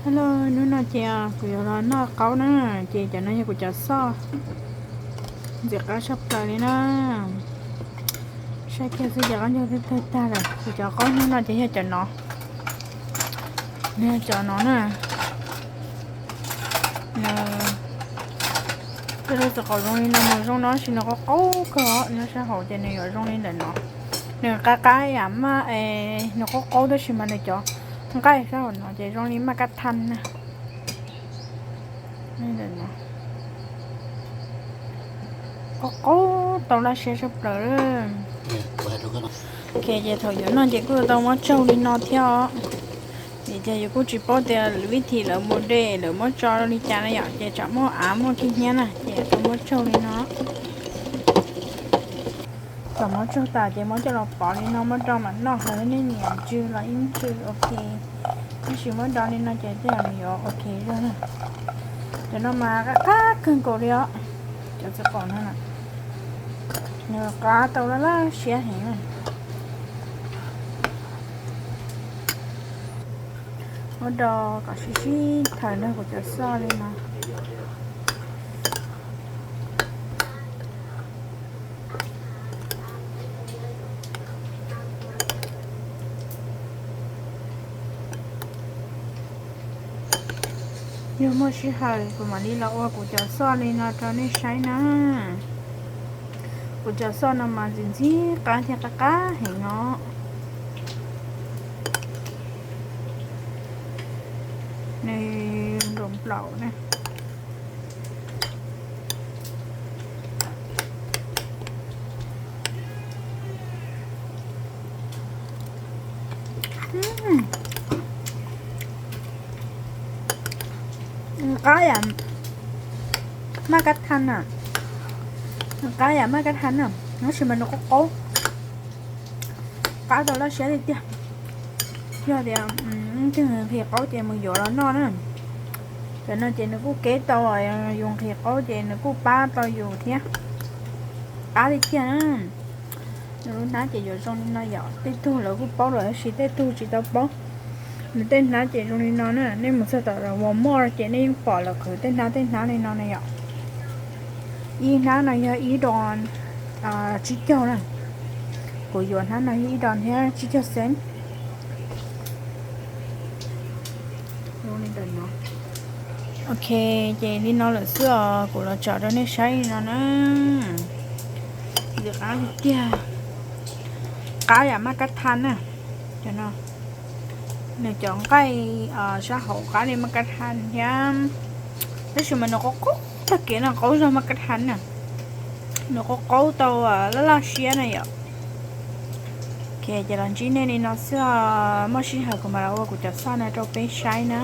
Hello, hnub no ces kuv yuav los noj qaub na, ces cov no yog kuv cov xoj ntxim qab tshaj plaws li na. Saib kiag xwb ces qab ncaug twb tawg tag lawm. Kuv cov qaub hnub no ces yog cov no, nws yog cov no na. Nws, cov lub txiv qaub zoo li no mas zoo no tab sis nws qaub qaub kawg os, nyob sab hauv ces nws yuav zoo li ntawm no. Nws qab qab yam maj, nws qaub qaub tab sis mas nws cov nqaij sab hauv no ces zoo li maj kab thaj na. Qaub qaub tau laj siab tshaj plaws. Ok, ces thaum yuav noj ces kuj tau muab tsaug li no thiab os. Vim tias yus kuj tsis paub tias lwm vib thim lawv mus de lawv muab tso li cas na yom, ces tsam muaj av muaj khib hnyiab na ces tau muab tsaug li no. Thaum muab tsaug tas ces muab coj los pov li no muab do mam noj, ho nej nyiam ntsw los ib ntsw ok. Tab sis muab do li no ces tej zaum nws yuav ok zog na. Cov no mas qab qab kawg nkaus li os. Cov txiv qaub no na, nws qab tau laj laj siab heev na. Muab do kom sib sib thaws nrog kuv cov xoj li no. Yog muaj sij hawm kuv mam li los ua kuv cov xoj li no rau nej saib na. Kuv cov xoj no mas ntxim ntxim qab thiab qab qab heev os. Nws nplaum nplaum na. Qab yam maj kab thaj na. Qab yam maj kab thaj na, tab sis mas nws qaub qaub, qab tau laj siab tiag tiag. Yog tias leej twg nqhis qaub ces mus yuav los noj na. Cov no ces nws kuj keb tau, yus nqhis qaub ces nws kuj pab tau yus thiab. Qab tiag tiag na. Nws lub hnab ces yuav zoo li no yom, tej tug lawv kuj paub lawm tab sis tej tug tsis tau paub. Nws tej hnab ces zoo li no na, nej mus txog tom Walmart ces nej yeej pom lawv qhwv tej hnab tej hnab li no na yom. Ib hnab no yog ib dos tsib caug na. Kuv yuav hnab no yog ib dos thiab tsib caug xeeb. Ok, ces li no lawm xwb os, kuv los tsom rau nej saib li no na. Ntxim qab tiag tiag, qab yam maj kab thaj na. Cov no, nws cov nqaij sab hauv qab li maj kab thaj thiab, tab sis mas nws qaub qaub tag kev no, qaub zog maj kab thaj na. Nws qaub qaub tau laj laj siab na yom. Ok, ces los ntsib nej li no xwb os, muaj sij hawm kuv mam los ua kuv cov xoj no rau peb saib na.